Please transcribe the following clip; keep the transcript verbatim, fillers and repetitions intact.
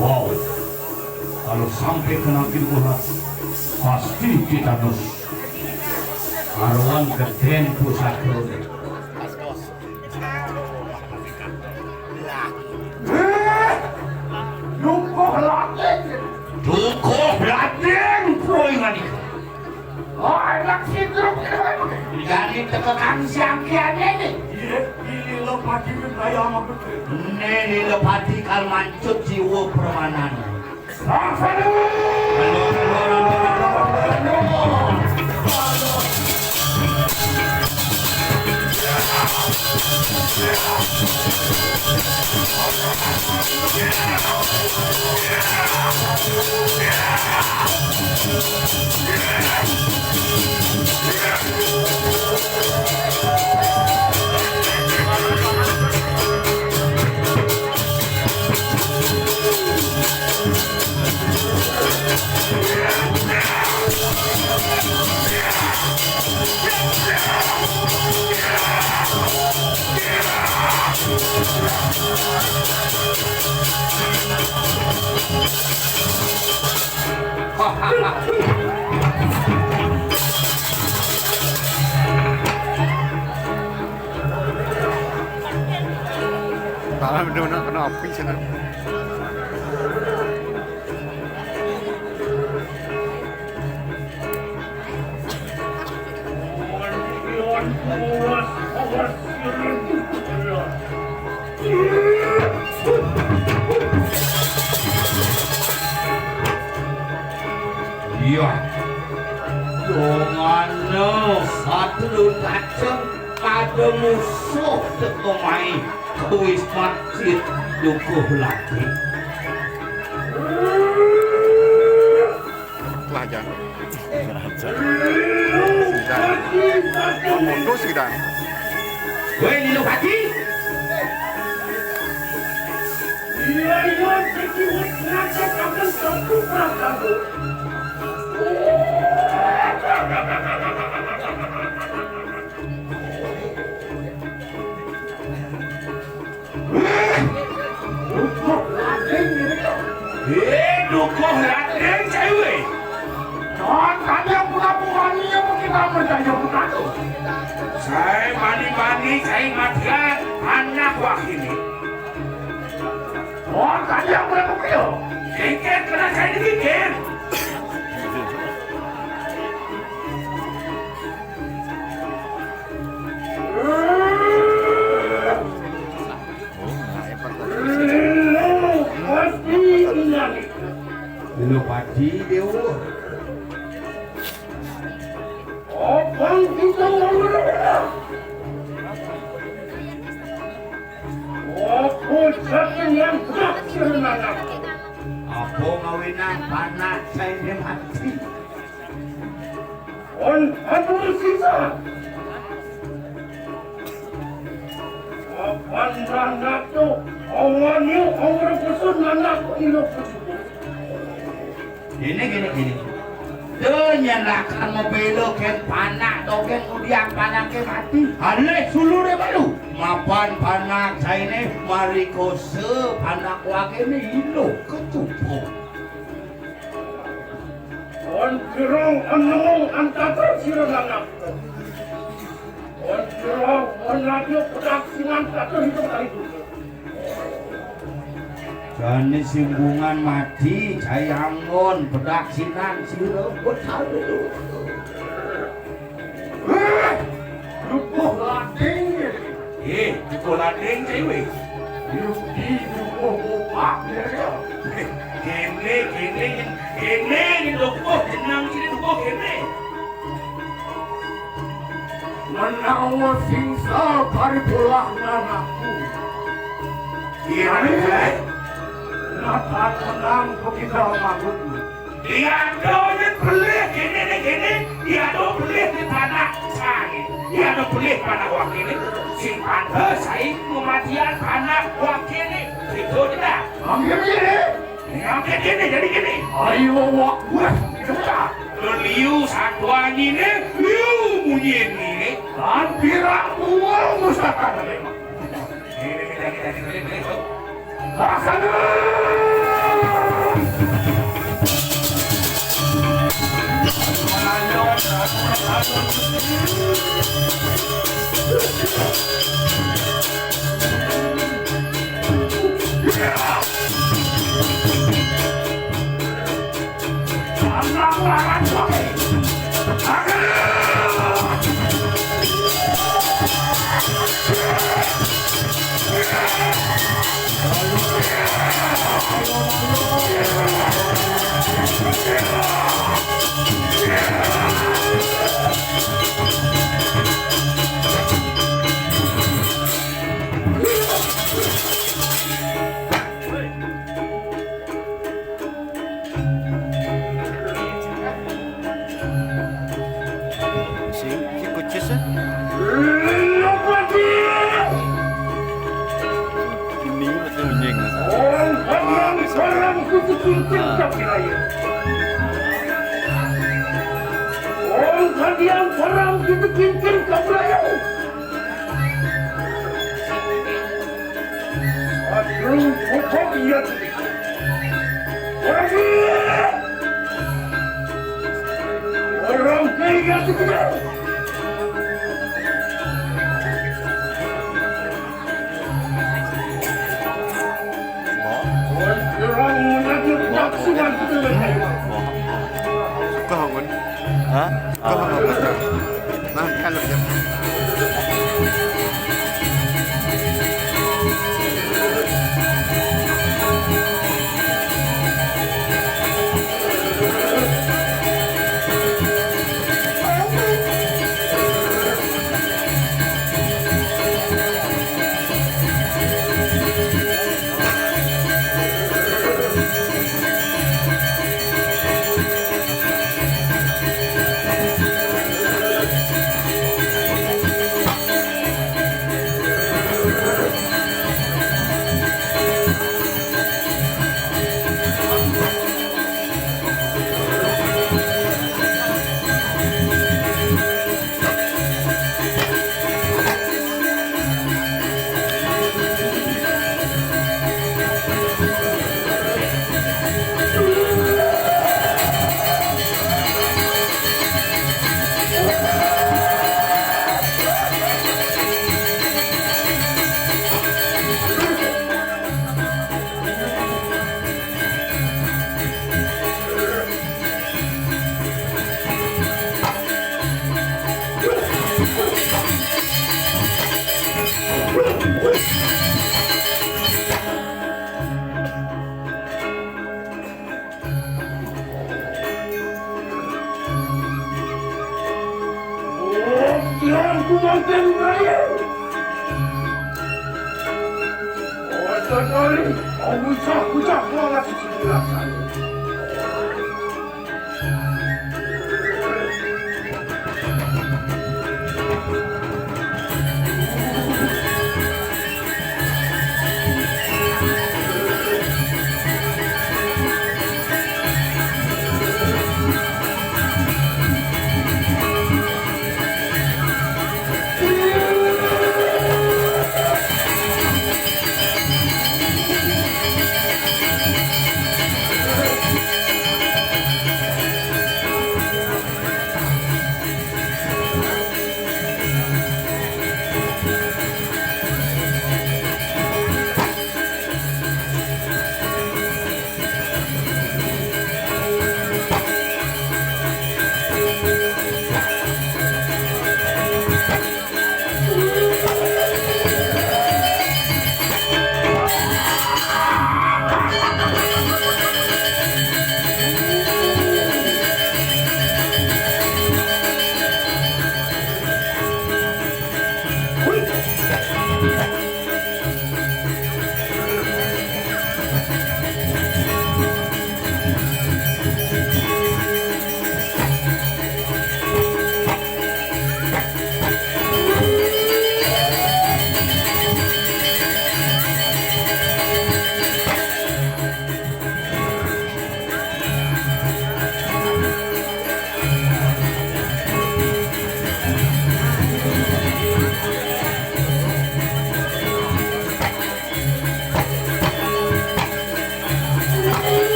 Wow, kalau sampai kena tiduran, pasti tetanus. Karuan gedén pusaka. Eh, dukuh lading. Dukuh lading, puing adik. Oh, anak sidruk. Jadi teka kang siang kian ini. Iya, ini lo pati kaya sama gedé. Ini lo pati kal mancut jiwa permanan. Salah, udah kena api sana. Iya. Dongana satru kacang pada musuh teka mai kuis masjid dukuh lagi. Lah, jangan. Sudah. Mundur sudah. Weh, Lilo Pati. Dukuh lading, cai wé. Don, kami yang punya bukan iya, kita percaya bukan tuh. Saya bani-bani, saya matian, anak wah ini. Don, kami yang punya bukan iya. Kengkeng kena saya dikikir. Lilo Pati, Déwa. Abang kita ngawinang. Apa jatin yang berat sebenarnya? Apa ngawinang panak saya mati? On atur sisa. Apan ranakku, awanyu, awur kusun anakku ilo kusun. Gini, gini, gini. Tuh, nyalakan mobilo kén panak, dogén udiang panaké mati. Alih suluré balu. Mapan panak sainé marikosa panak wakéné ilo ketupo. On kirong on nemung antata sira nanak. On kirong on radio pedaksinan kata hitung kali dunia. Jani simbungan mati, cai anggon pedaksinan sira betara. Eh, dukuh lading. Eh, dukuh lading cai wé. Yukti dukuh mupak ya. Kéné, kéné, kéné, dukuh jeneng sini dukuh kéné. Menawa singsa paripulah nanaku. Iya, iya. Napa tenang kita mangut. Diado nyén pelih kéné né kéné, diado pelih di panak saé. Diado pelih panak wakéné. Sing pantes saé mamatian panak wakéné. Itu dah. Ambil ini. Ambil ini jadi gini. Ayo wak wah. Sudah. Liu satuanginé, liu munyiné. Ampira uang mustaka. Ini kita kita kita kita. Laksana. Sing, si kucing sih. Ini masih anjing. Orang yang perang itu pintar tapi lain. Orang yang perang itu pintar tapi lain. Aduh, kok iya? Orang iya. Orang iya. Suka hangun. Ha? Suka hangun. Nah, kalau dia. Tuanku mantan raya. Otak kali, kau usah-usah banget.